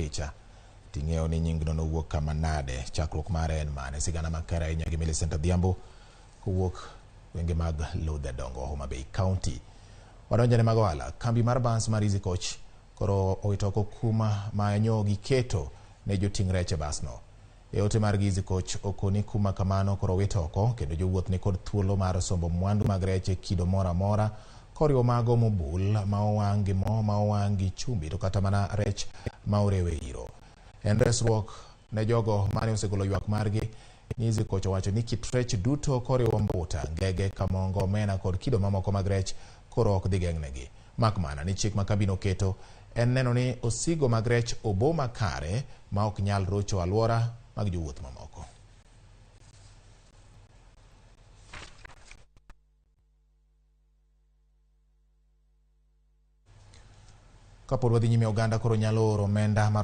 picha ting'eyo ni nyingno nowuok kama nade, chakruok mare en mane. Sigana makare ahinya gi Millicent Adhiambo kowuok gwenge mag Lodha Dongo, Homa Bay County. Wadonjo ne mag ohala. Kambi mar bas mar Easy Coach koro owito oko kuma ma nyo giketo ne joting' rech e basno. E ote margi Easy Coach okoni kuma kamano koro owit oko kendo jowuoth ni kod thuolo mar sombo mwandu mag rech e kido moro amora koriwo mago mobul, ma owang' gi mo, ma owang' gi chumbi to kata mana rech ma orew e iro. En resruok ne jogo mane osegolo ywak margi ni Easy Coach owacho ni kit rech duto koriwo mbuta, ngege, kamongo, omena kod kido mamoko mag rech koro ok dhi geng'negi. Mak mana ni chik ma kambino oketo en neno ni osigo mag rech obo makare ma ok nyal rocho alwora mag jowuoth mamoko. Kapod wadhi nyime, oganda koro nyalo oro omenda maromo